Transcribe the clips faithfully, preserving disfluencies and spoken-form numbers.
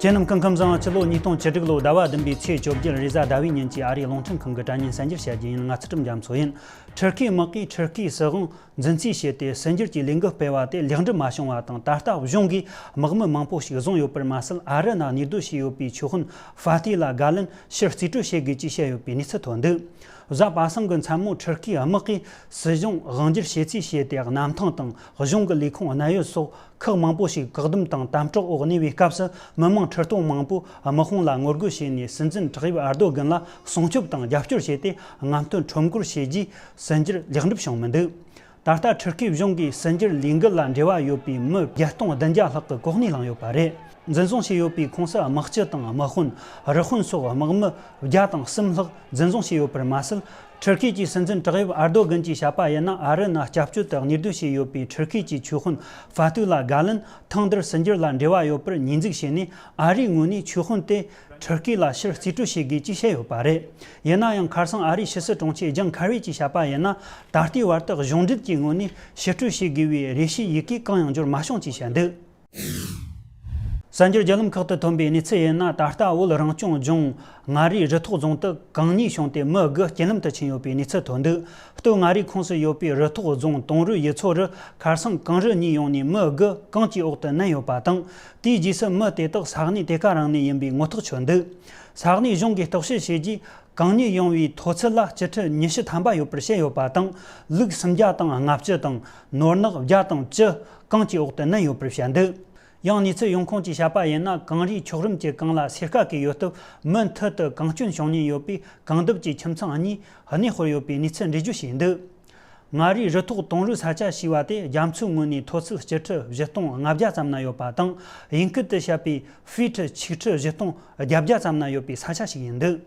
ཁྱེད་རྣམས་སྐུ་ཁམས་བཟང་། སྤྱི་ལོ་ཉིས་སྟོང་བཅུ་དྲུག་ལོ་ཟླ་བ་བདུན་པའི་ཚེས་བཅོ་བརྒྱད་རེས་གཟའ་ཟླ་བའི་ཉིན་གྱི་ཨ་རིའི་རླུང་འཕྲིན་ཁང་གི་དྲ་བརྙན་གསར་འགྱུར་བཤད་རྒྱུ་ཡིན། ང་ཚུལ་ཁྲིམས་རྒྱ་མཚོ་ཡིན། ཊར་ཀིའི་དམག་གིས་ཊར་ཀིའི་སྲིད་དབང་རྫུན་བརྩིས་བྱས་ཏེ་སྲིད་འགྱུར་གྱི་ལས་འགུལ་སྤེལ་བ་དེ་ལེགས་འགྲུབ་མ་བྱུང་བ་དང་། ད་ལྟ་གཞུང་གིས་དམག་མི་མང་པོ་ཞིག་བཟུང་ཡོད་པར་མ་ཟད། ཨ་རི་ནང་གནས་སྡོད་བྱས་ཡོད་པའི་ཆོས་དཔོན་ཧྥ་ཏི་ལ་དགའ་ལན་ཕྱིར་རྩིས་སྤྲོད་བྱེད་དགོས་ཅེས་བཤད་ཡོད་པའི་གནས་ཚུལ་ཐོན་འདུག་གཟའ་པ་སངས་ཀྱི་མཚན་མོ་ཊར་ཀིའི་དམག་གིས་སྲིད་གཞུང་དབང་སྒྱུར་བྱེད་རྩིས་བྱས་ཏེ། གནམ་ཐང་དང་གཞུང་གི་ལས་ཁུངས་གནད་ཡོད་སོགས་ཁག་མང་པོ་ཞིག་བཀག་སྡོམ་དང་དམ་དྲག་འོག་གནས་པའི་སྐབས་སུ། མི་མང་ཁྲི་སྟོང་མང་པོས་དམག་དཔུང་ལ་ངོ་རྒོལ་བྱས་ནས། སྲིད་འཛིན་ཏྲ་ཡིབ་ཨར་དོ་གྷན་ལ་སྲུང་སྐྱོབ་དང་རྒྱབ་སྐྱོར་བྱས་ཏེ། རྔམ་སྟོན་ཁྲོམ་སྐོར་བྱས་རྗེས་སྲིད་འགྱུར་ལེགས་འགྲུབ་བྱུང་མི་འདུག་ད་ལྟ་ཊར་ཀིའི་གཞུང་གིས་སྲིད་འགྱུར་ལས་འགུལ་ལ་འབྲེལ་བ་ཡོད་པའི་མི་བརྒྱད་སྟོང་བདུན་བརྒྱ་ལྷག་གི་གོ་གནས་བླངས་ཡོད་པ་རེད། འཛིན་བཟུང་བྱས་ཡོད་པའི་ཁོངས་སུ་དམག་སྤྱི་དང་དམག་དཔོན། རུ་དཔོན་སོགས་དམག་མི་བརྒྱ་དང་གསུམ་ལྷག་འཛིན་བཟུང་བྱས་ཡོད་པར་མ་ཟད། ཊར་ཀི་གྱི་སྲིད་འཛིན་ཏྲ་ཡིབ་ཨར་དོ་གྷན་གྱིས་བཤད་པ་ཡིན་ན། ཨ་རི་ནང་སྐྱབས་བཅོལ་དུ་གནས་སྡོད་བྱས་ཡོད་པའི་ཊར་ཀི་གྱི་ཆོས་དཔོན་ཧྥ་ཐུ་ལ་གྷ་ལན་ཐེངས་འདིར་སྲིད་འགྱུར་ལ་འབྲེལ་བ་ཡོད་པར་ཉེས་འཛུགས་བྱས་ནས། ཨ་རིའི་ངོས་ནས་ཆོས་དཔོན་དེ་ཊར་ཀི་ལ་ཕྱིར་རྩིས་སྤྲོད་བྱེད་དགོས་ཅེས་བཤད་ཡོད་པ་རེད། ཡིན་ན་ཡང་། ཁ་སང་ཨ་རིའི་ཕྱི་སྲིད་དྲུང་ཆེ་ཇོན་ཁེ་རི་གྱིས་བཤད་པ་ཡིན་ན། ད་ལྟའི་བར་དུ་གཞུང་འབྲེལ་གྱི་ངོས་ནས་ཕྱིར་སྤྲོད་བྱེད་དགོས་པའི་རེ་ཞུའི་ཡི་གེ་གང་ཡང་འབྱོར་མ་བྱུང་ཅེས་བཤད་འདུག་གསར་འགྱུར་བརྒྱུད་ལམ་ཁག་ཏུ་ཐོན་པའི་གནས་ཚུལ་ཡིན་ན། ད་ལྟ་བོད་རང་སྐྱོང་ལྗོངས་མངའ་རིས་རུ་ཐོག་རྫོང་དུ་གངས་གཉིས་བྱུང་སྟེ་མི་དགུ་རྐྱེན་ལམ་དུ་ཕྱིན་ཡོད་པའི་གནས་ཚུལ་ཐོན་འདུག་སྟོད་མངའ་རིས་ཁོངས་སུ་ཡོད་པའི་རུ་ཐོག་རྫོང་དུང་རུ་ཡུལ་ཚོ་རུ་ཁ་སང་གངས་རི་གཉིས་ཡོང་ནས་མི་དགུ་གངས་ཀྱི་འོག་ཏུ་མནན་ཡོད་པ་དང་། དེའི་རྗེས་སུ་མི་དེ་དག་ས་གནས་དེ་ག་རང་ནས་ཡིན་པའི་ངོ་ཐག་ཆོད་འདུག་ས་གནས་གཞུང་གིས་བརྟག་དཔྱད་བྱས་རྗེས། གངས་གཉིས་ཡོང་བའི་མཐོ་ཚད་ལ་སྤྱི་ཁྲི་ཉི་ཤུ་ཐམ་པ་ཡོད་པར་བཤད་ཡོད་པ་དང་། ལུག་སུམ་བརྒྱ་དང་ལྔ་བཅུ་དང་། ནོར་ནག་བརྒྱ་དང་བཅུ་གངས་ཀྱི་འོག་ཏུ་མནན་ཡོད་པར་བཤད་འདུག་ཡང་། གནས་ཚུལ་ཡོང་ཁུངས་ཀྱིས་བཤད་པ་ཡིན་ན། གངས་རིའི་འཁྱགས་རོམ་གྱི་གངས་ལ་སེར་ཀ་གི་ཡོད་སྟབས། མུ་མཐུད་དུ་གངས་སྐྱོན་བྱུང་ཉེན་ཡོད་པས། གངས་འདབས་ཀྱི་ཁྱིམ་ཚང་གཉིས་གནས་སྤོར་ཡོད་པའི་གནས་ཚུལ་འགྲེལ་བརྗོད་བྱས་འདུག་མངའ་རིས་རུ་ཐོག་དུང་རུ་ས་ཆ་ཞེས་པ་དེ་རྒྱ་མཚོའི་ངོས་ནས་མཐོ་ཚད་སྤྱི་ཁྲི་བཞི་སྟོང་ལྔ་བརྒྱ་ཙམ་ན་ཡོད་པ་དང་། དབྱིན་སྐད་དུ་བཤད་པའི་ཧྥི་ཊི་ཆིག་ཁྲི་བཞི་སྟོང་བརྒྱད་བརྒྱ་ཙམ་ན་ཡོད་པའི་ས་ཆ་ཞིག་ཡིན་འདུག་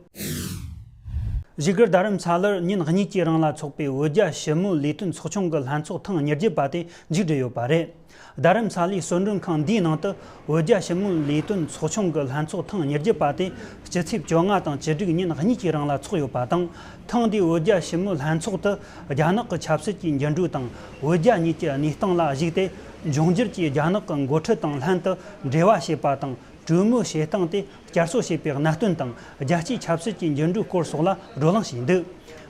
བཞུགས་སྒར་རྡ་རམ་ས་ལར་ཉིན་གཉིས་ཀྱི་རིང་ལ་འཚོགས་པའི་བོད་རྒྱ་ཞི་མོལ་ལས་དོན་ཚོགས་ཆུང་གི་ལྷན་ཚོགས་ཐེངས་ཉེར་བརྒྱད་པ་དེ་མཇུག་བསྒྲིལ་ཡོད་པ་རེད། རྡ་རམ་ས་ལའི་གསོལ་མགྲོན་ཁང་འདིའི་ནང་དུ་བོད་རྒྱ་ཞི་མོལ་ལས་དོན་ཚོགས་ཆུང་གི་ལྷན་ཚོགས་ཐེངས་ཉེར་བརྒྱད་པ་དེ་སྤྱི་ཚེས་བཅོ་ལྔ་དང་བཅུ་དྲུག་ཉིན་གཉིས་ཀྱི་རིང་ལ་འཚོགས་ཡོད་པ་དང་། ཐེངས་འདིའི་བོད་རྒྱ་ཞི་མོལ་ལྷན་ཚོགས་དུ་རྒྱ་ནག་གི་ཆབ་སྲིད་ཀྱི་འགྱུར་འགྲོས་དང་། བོད་རྒྱ་གཉིས་ཀྱི་གནས་སྟངས་ལ་གཞིགས་ཏེ། འབྱུང་འགྱུར་གྱི་རྒྱ་ནག་གི་འགོ་ཁྲིད་དང་ལྷན་དུ་འབྲེལ་བ་བྱེད་པ་དང་། གྲོས་མོལ་བྱེད་སྟངས་དེ་བསྐྱར་གསོ་བྱེད་པའི་གནད་དོན་དང་། རྒྱལ་སྤྱིའི་ཆབ་སྲིད་ཀྱི་འགྱུར་འགྲོས་སྐོར་སོགས་ལ་བགྲོ་གླེང་བྱས་འདུག་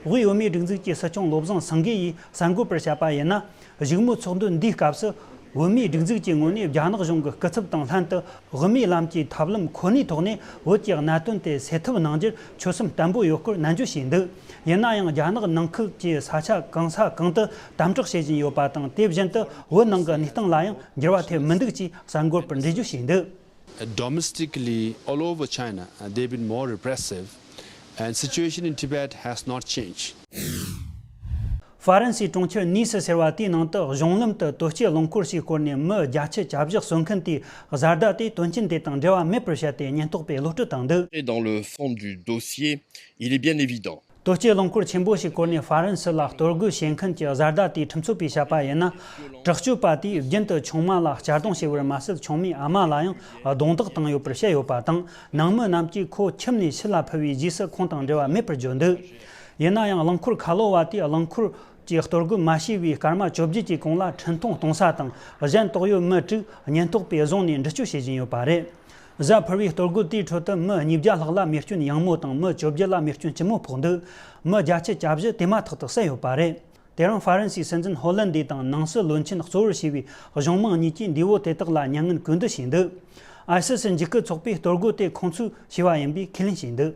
དབུས་བོད་མིའི་སྒྲིག་འཛུགས་ཀྱི་སྲིད་སྐྱོང་བློ་བཟང་སེང་གེ་ཡིས་གསར་འགོད་པར་བཤད་པ་ཡིན་ན། གཞུག་མོལ་ཚོགས་འདུ་འདིའི་སྐབས་སུ། བོད་མིའི་སྒྲིག་འཛུགས་ཀྱི་ངོས་ནས་རྒྱ་ནག་གཞུང་གི་སྐུ་ཚབ་དང་ལྷན་དུ། དབུ་མའི་ལམ་གྱི་ཐབས་ལམ་ཁོ་ནའི་ཐོག་ནས་བོད་ཀྱི་གནད་དོན་དེ་སེལ་ཐབས་གནང་རྒྱུར་ཆོད་སེམས་བརྟན་པོ་ཡོད་སྐོར་ནན་བརྗོད་བྱས་འདུག་ཡིན་ན་ཡང་། རྒྱ་ནག་ནང་ཁུལ་གྱི་ས་ཆ་གང་ས་གང་དུ་དམ་དྲག་བྱེད་བཞིན་ཡོད་པ་དང་། དེ་བཞིན་དུ་བོད་ནང་གི་གནས་སྟངས་ལ་ཡང་འགྱུར་བ་ཐེབས་མི་འདུག་ཅེས་གསར་འགོད་པར་འགྲེལ་བརྗོད་བྱས་འདུག Domestically, all over China, uh, they've been more repressive, and situation in Tibet has not changed. ཧྥ་རན་སིའི་གྲོང་ཁྱེར་ནི་སི་ཟེར་བ་དེའི་ནང་དུ་གཞུང་ལམ་དུ་དོལ་སྐྱེས་རླངས་འཁོར་ཞིག་བསྐོར་ནས་མི་བརྒྱད་ཅུ་གྱ་བཞི་གསོད་མཁན་དེའི་བཟའ་ཟླ་དེ་དོན་རྐྱེན་དེ་དང་འབྲེལ་བ་མེད་པར་བཤད་དེ། ཉེན་རྟོག་པས་གློད་བཀྲོལ་བཏང་འདུག Dans le fond du dossier, il est bien évident. དོལ་སྐྱེས་རླངས་འཁོར་ཆེན་པོ་ཞིག་བསྐོར་ནས་ཧྥ་རན་སི་ལ་གཏོར་རྒོལ་བྱེད་མཁན་གྱི་བཟའ་ཟླ་དེའི་ཁྲིམས་རྩོད་པས་བཤད་པ་ཡིན་ན། དྲག་སྤྱོད་པ་དེས་རྒྱུན་དུ་ཆུང་མ་ལ་གཅར་རྡུང་བྱས་པར་མ་ཟད། ཆུང་མའི་ཨ་མ་ལ་ཡང་རྡུང་རྡེག་བཏང་ཡོད་པར་བཤད་ཡོད་པ་དང་། ནང་མི་རྣམས་ཀྱིས་ཁོ་ཁྱིམ་ནས་ཕྱི་ལ་ཕུད་པའི་རྗེས་སུ་ཁོང་དང་འབྲེལ་བ་མེད་པར་བརྗོད་འདུག་ཡིན་ན་ཡང་། རླངས་འཁོར་ཁ་ལོ་བ་དེས་རླངས་འཁོར་གྱི་གཏོར་རྒོལ་མ་བྱས་པའི་སྐར་མ་བཅོ་བརྒྱད་ཀྱི་གོང་ལ་འཕྲིན་གཏོང་གཏོང་ས་དང་། གཞན་དོགས་ཡོད་མི་དྲུག་ཉེན་རྟོག་པས་བཟུང་ནས་འདྲི་གཅོད་བྱེད་བཞིན་ཡོད་པ་རེད། གཟའ་ཕུར་བུའི་གཏོར་རྒོལ་དེའི་ཁྲོད་དུ་མི་ཉིས་བརྒྱ་ལྷག་ལ་རྨས་སྐྱོན་ཡང་མོ་དང་། མི་བཅོ་བརྒྱད་ལ་རྨས་སྐྱོན་ལྕི་མོ་ཕོག་འདུག་མི་བརྒྱད་ཅུ་གྱ་བཞི་དེ་མ་ཐག་ཏུ་བསད་ཡོད་པ་རེད། དེ་རིང་ཧྥ་རན་སིའི་སྲིད་འཛིན་ཧོ་ལན་དེ་དང་ནང་སྲིད་བློན་ཆེན་གཙོ་བོར་བྱས་པའི་གཞུང་མང་གཉིས་ཀྱིས་འདས་པོ་དེ་དག་ལ་མྱ་ངན་གུས་འདུད་བྱས་འདུག་ཨའི་སི་སི་འཇིགས་སྐུལ་ཚོགས་པས་གཏོར་རྒོལ་དེ་ཁོང་ཚོས་བྱས་པ་ཡིན་པའི་ཁས་ལེན་བྱས་འདུག་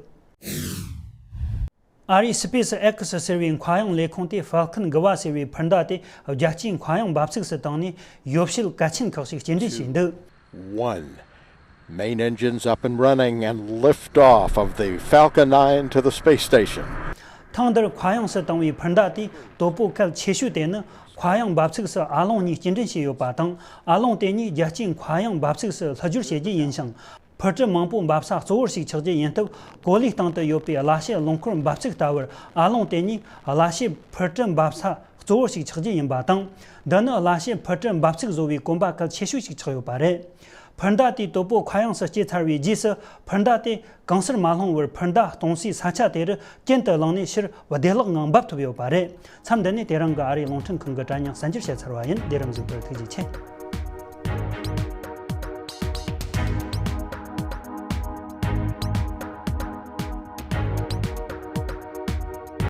ཨ་རིའི་སི་པེ་སི་ཨེག་སི་ཟེར་བའི་མཁའ་དབྱིངས་ལས་ཁུངས་དེས་ཧྥལ་ཁོན་དགུ་བ་ཟེར་བའི་འཕུར་མདའ་དེ་རྒྱལ་སྤྱིའི་མཁའ་དབྱིངས་འབབ་ཚིགས་སུ་བཏང་ནས་ཡོ་བྱད་གལ་ཆེན་ཁག་ཅིག་སྐྱེལ་འདྲེན་བྱས་འདུག One. Main engines up and running and lift off of the Falcon nine to the space station. ཐེངས་འདིར་མཁའ་དབྱིངས་སུ་བཏང་བའི་འཕུར་མདའ་དེའི་དོ་པོ་གལ་ཆེ་ཤོས་དེ་ནི། མཁའ་དབྱིངས་འབབ་ཚིགས་སུ་ཨ་ལོང་གཉིས་སྐྱེལ་འདྲེན་བྱས་ཡོད་པ་དང་། ཨ་ལོང་དེ་གཉིས་རྒྱལ་སྤྱིའི་མཁའ་དབྱིངས་འབབ་ཚིགས་སུ་སླེབས་སྦྱོར་བྱེད་རྒྱུ་ཡིན་ཞིང་། འཕུར་གྲུ་མང་པོ་འབབ་ས་གཙོ་བོ་ཞིག་ཆགས་རྒྱུ་ཡིན་སྟབས། གོ་ལའི་སྟེང་དུ་ཡོད་པའི་གླ་ཆའི་རླངས་འཁོར་འབབ་ཚིགས་ལྟ་བུར། ཨ་ལོང་དེ་གཉིས་གླ་ཆའི་འཕུར་གྲུ་འབབ་ས་གཙོ་བོ་ཞིག་ཆགས་རྒྱུ་ཡིན་པ་དང་། འདི་ནི་གླ་ཆའི་འཕུར་གྲུ་འབབ་ཚིགས་བཟོ་བའི་གོམ་པ་གལ་ཆེ་ཤོས་ཤིག་ཆགས་ཡོད་པ་རེད། འཕུར་མདའ་དེའི་དོ་པོ་མཁའ་དབྱིངས་སུ་སྐྱེལ་ཚར་བའི་རྗེས་སུ། འཕུར་མདའ་དེ་གང་སར་མ་ལྷུང་བར། འཕུར་མདའ་གཏོང་སའི་ས་ཆ་དེ་རུ་རྐྱེན་དུ་བླངས་ནས་ཕྱིར་བདེ་བླག་ངང་འབབ་ཐུབ་ཡོད་པ་རེད། མཚམས་འདི་ནས་དེ་རིང་གི་ཨ་རིའི་རླུང་འཕྲིན་ཁང་གི་དྲ་བརྙན་གསར་འགྱུར་བཤད་ཚར་བ་ཡིན། བདེ་རབ་གཟིགས་པར་ཐུགས་རྗེ་ཆེ།